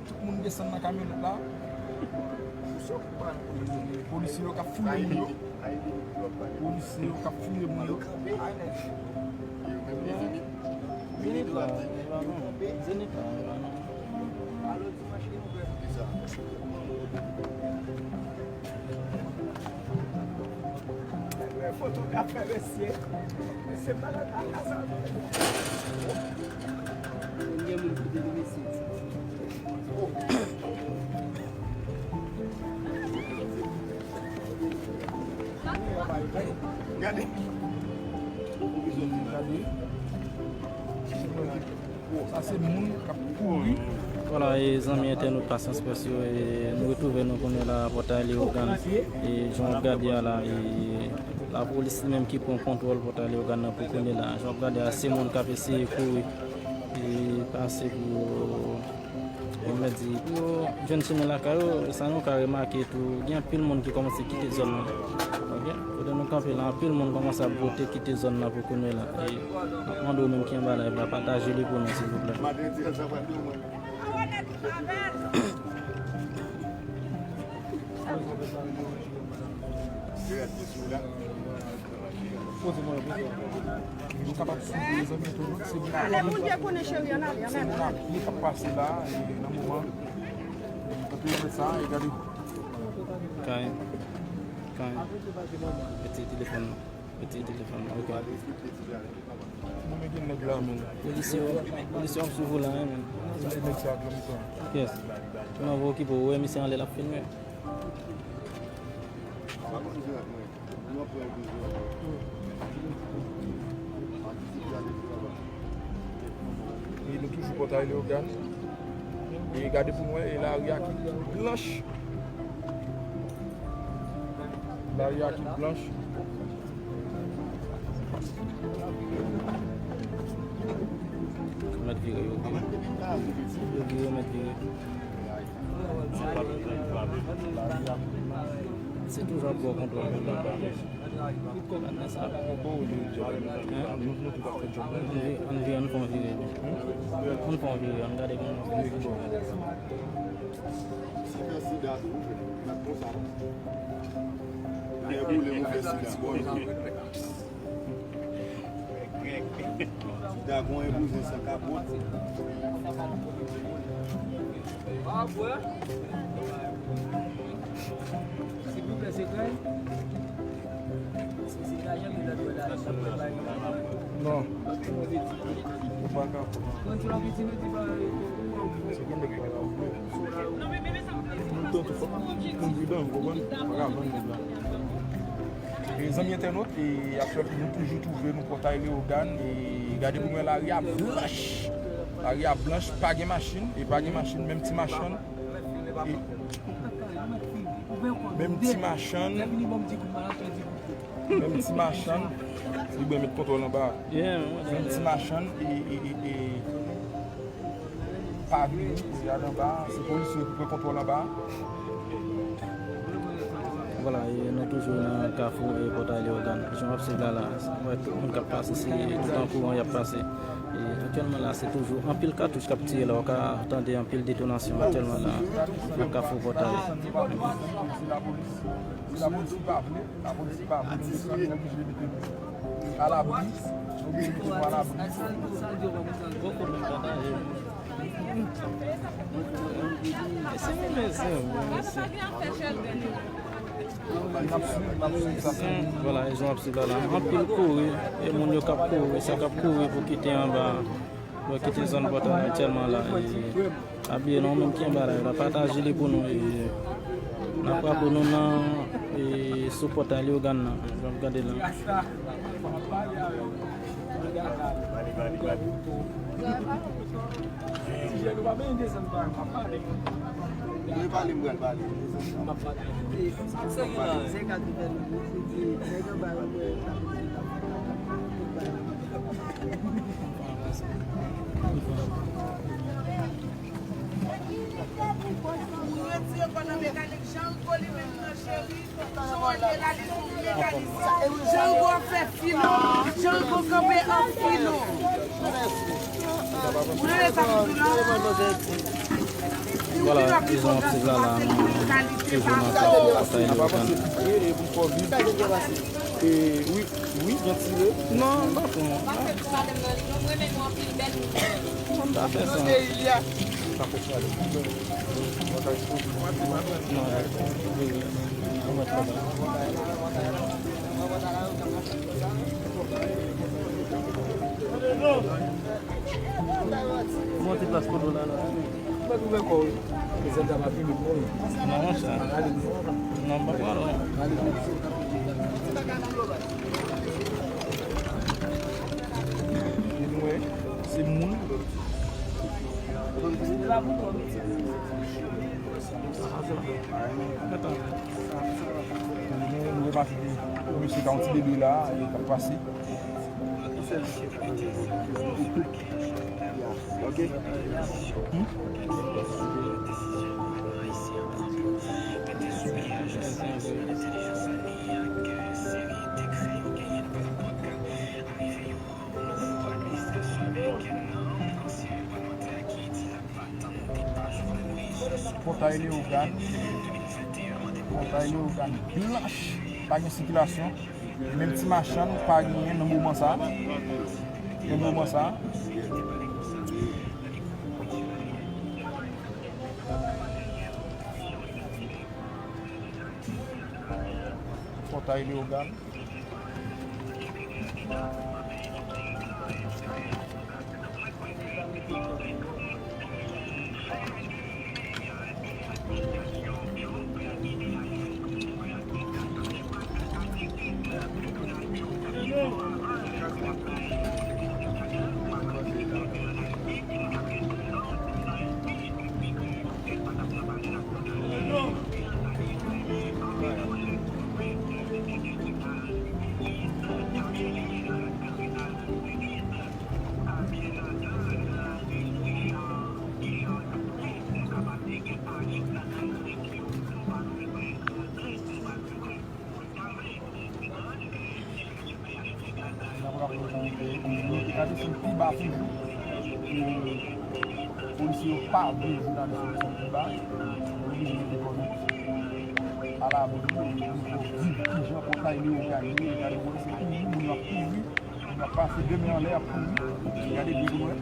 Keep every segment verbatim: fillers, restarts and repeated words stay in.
Tout moun desann nan kamyonèt la. Polisye yo k ap fouye moun yo. Polisye yo k ap fouye moun yo. Zenith la, Zenith la. Foto k ap fè mesye. Mesye malad la, la sa. Premye moun kote li mesye. Gade. Gade. Sa se moun k ap kouri. Vwala, e zanmi entènot Pasyans Press yo, e nou retwouve nou kounye la Pòtay Leyogàn. E jan w ap gade a la, e lapolis li menm ki pran kontwòl Pòtay Leyogàn nan pou kounye la. Jan w ap gade a, se moun k ap eseye kouri e pase pou, pou mèt di, pou yo jwenn chemen lakay yo. Sa nou ka remake tou, gen anpil moun ki kòmanse kite zòn nan. Ok? Kote nou kanpe la, anpil moun kòmanse ap bwote kite zòn nan pou kounye la. E n ap mande w menm ki anba live la, pataje li pou nou, silvouplè. Nou kapab swiv zanmi entènot, se moun, se moun a pye k ap pase la, e nan moman, nan perimèt sa, e gade. Kay, kay. Retire telefòn nan. Retire telefòn nan, ok. Moun yo gen nèg la, men. Polisye yo, polisye yo ap swiv ou la, wi, men. Nèg sa ap nan mitan. Yes. Ou nan vo okipe, ou wè misye anlè l ap filme. E nou toujou Pòtay Leyogàn. E gade pou nou wè, e lari a ki blanch. Lari a ki blanch. Mèt vire, yo vire. Yo vire, mèt vire. Se toujou ap bò kontwòl. Gad nan sa. Ann vire, ann vire, ann fè yon vire. Ann fè yon vire, ann gade kòman. Si fè sida tou, ou fè konsa. Lè boule, ou fè sida. Ti dagon e bouzen san kapot. Silvouplè, se kay. Non. Ou pa ka pran. Se gen nèg pa la ou vle. Nou tout fò nou pridan, ou konprann? Pa ka vann nèg la. E zanmi entènot, e aktyèl, nou toujou twouve nou Pòtay Leyogàn, e gade pou mwen lari a blanch. Lari a blanch, pa gen machin, e pa gen machin, menm ti machann. E menm ti machann, menm ti machann, li byen met kontwòl anba. Menm ti machann, e, e, e, e, pa vini, e al anba, se polisye ki pran kontwòl anba. Vwala, e nou toujou nan kafou e Pòtay Leyogàn. Jan w ap swiv la, la, wè tout moun k ap pase, se tout an kouran y ap pase. E aktyèlman la, se toujou anpil katouch k ap tire la, w ka tande anpil detonasyon aktyèlman la, nan kafou Pòtay. Lapolis ki pa vle, lapolis ki pa vle nou desann, nou oblije mete nou alabri, nou oblije mete nou alabri. N ap swiv, n ap swiv sa. Vwala, e jan w ap swiv la, la. Anpil kouri, e moun yo k ap kouri, sa k ap kouri pou kite anba. Yo kite zòn Pòtay aktyèlman la. E, pa bliye non, menm ki anba la, la pataje li pou nou. E, n ap raple nou nan, e, sou Pòtay Leyogàn nan. Jan w ap gade la. Mwen pale, m pral pale. Ou retire kò nan mekanik, Jan Rico li menm nan cheri, jan w ye la li sou mekanik. Jan Rico ap fè filon, Jan Rico kanpe an filon. Vwala, prizon aktif la, la, nou toujou nan kay Pòtay Leyogàn. Wi, wi, gen tire. Non, m pa pran. M pa fè sa. Monte plas poto la, la. Ou mèt ouvè kò w wi. Zèb sa pa fini pou ou. Non, monchè. Pa rale non. Non, m pa pran non. Rale non. Anyway, se moun. Atann. Nou, nou remake ke yon mesye k a yon ti bebe la, e k ap pase. Ok. Hmm? Pòtay Leyogàn. Pòtay Leyogàn blanch. Pa gen sikilasyon. Menm ti machann pa genyen nan moman sa. Nan moman sa. Pòtay Leyogàn. N ap raple nou, e, nou te ka desann pi ba toujou. E, polisye yo pa vle jounalis yo desann pi ba. Yo oblije mete kò nou alabri, e, nou fò viv kijan Pòtay Leyogàn ye. Gade, polisye kouri, moun yo ap kouri. N ap pase de men anlè, ap kouri. Gade byen pou nou wè.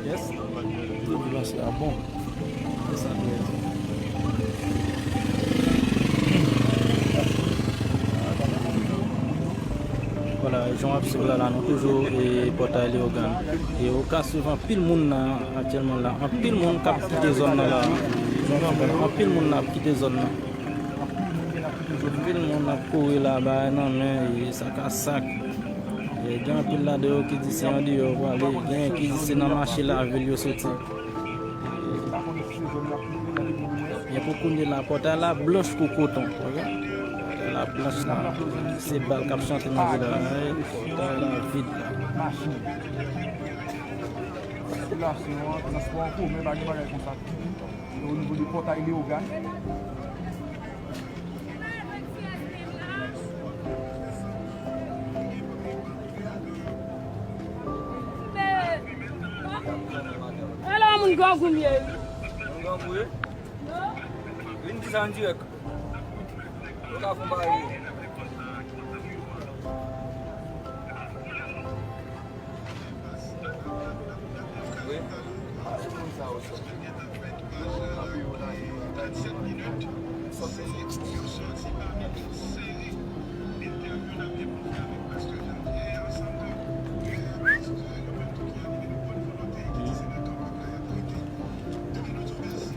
Yes. Depi lanse a bon. Vwala, jan w ap swiv la, la, nou toujou, e, Pòtay Leyogàn. E ou ka swiv anpil moun la, aktyèlman la. Anpil moun k ap kite zòn nan la. Anpil moun ap kite zòn nan. Anpil moun ap kouri la, bagay nan men, e, sak a sak. E, gen anpil ladan yo ki di se andeyò yo prale. Gen ki di se nan mache lavil yo soti. Byen, pou kounye la, Pòtay la blanch kou koton, ok? Pòtay la blanch la, se bal k ap chante nan vil la, eh, Pòtay la vid la. Sikilasyon an, transpò an komen, pa gen bagay konsa. O nivo de Pòtay Leyogàn. Ala moun grangou m ye wi. Moun grangou ye? Vin di sa an dirèk. Yo ka fon bagay yo. Wi.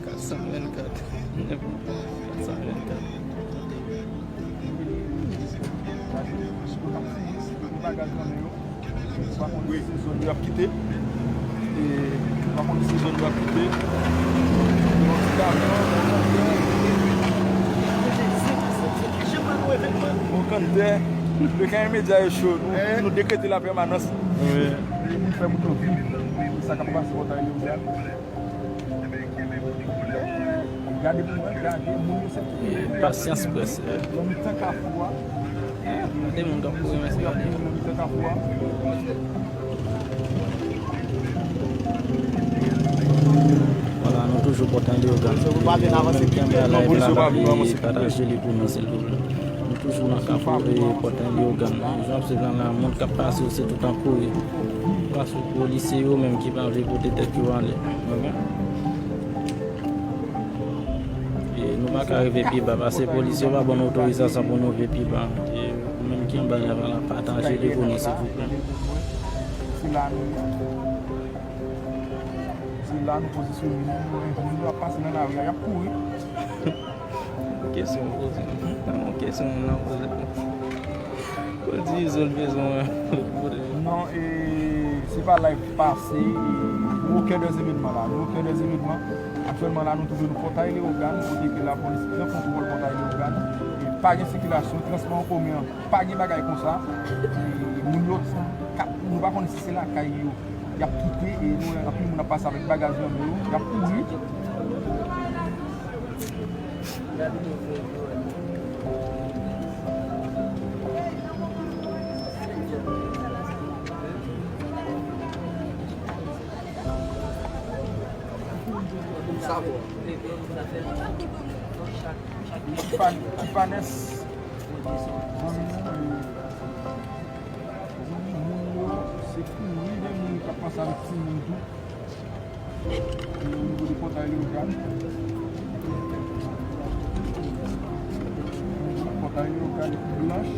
Kat san vennkat. Kat san vennkat. Wi. Pa konn si se zòn yo ap kite. E, pa konn si se zòn yo ap kite. Yon ti kamyon, yon kantè. Yon kantè. Yo gen medya yo cho. Nou, nou dekrete lapèmanans. Wi. Fè moun yo viv. Sa k ap pase Pòtay Leyogàn. Gade pou mwen, gade, moun yo se... Pasyans prèske. Nan mitan kafou a. Gade moun k ap kouri, mèsi, gade. Nan mitan kafou a. Vwala, nou toujou Pòtay Leyogàn. Menm ki anba la, epi la, pataje li pou nou, silvouplè. Nou toujou nan kafou e Pòtay Leyogàn. Jan w ap swiv la, la, moun k ap pase yo, se tout an kouri. Paske polisye yo menm ki pa vle pote tèt yo ale. Ok? E nou pa ka rive pi ba, paske polisye yo pa ban nou otorizasyon pou nou rive pi ba. E ou menm ki anba la, la, pataje li pou nou, silvouplè. Se la nou ye. Se la nou pozisyone nou. Moun yo ap pase nan lari a, y ap kouri. Kesyon w poze. Nan yon kesyon moun nan poze. Pou di Izo l bezwen wè. Non, e, se pa live pase, e, nou o kè dè evenman la. Nou o kè dè evenman. Aktyèlman la, nou twouve nou Pòtay Leyogàn, kote ke lapolis pran kontwòl Pòtay Leyogàn. E pa gen sikilasyon, transpò an komen an, pa gen bagay konsa. E moun yo, k ap, nou pa konn si se lakay yo y ap kite, e nou wè anpil moun ap pase avèk bagaj nan men yo, y ap kouri. Tipan-, Tipanès. Zanmi nou, e, zanmi moun yo, se kouri de moun k ap pase avèk timoun tou. E o nivo de Pòtay Leyogàn. Pòtay Leyogàn, Blanch.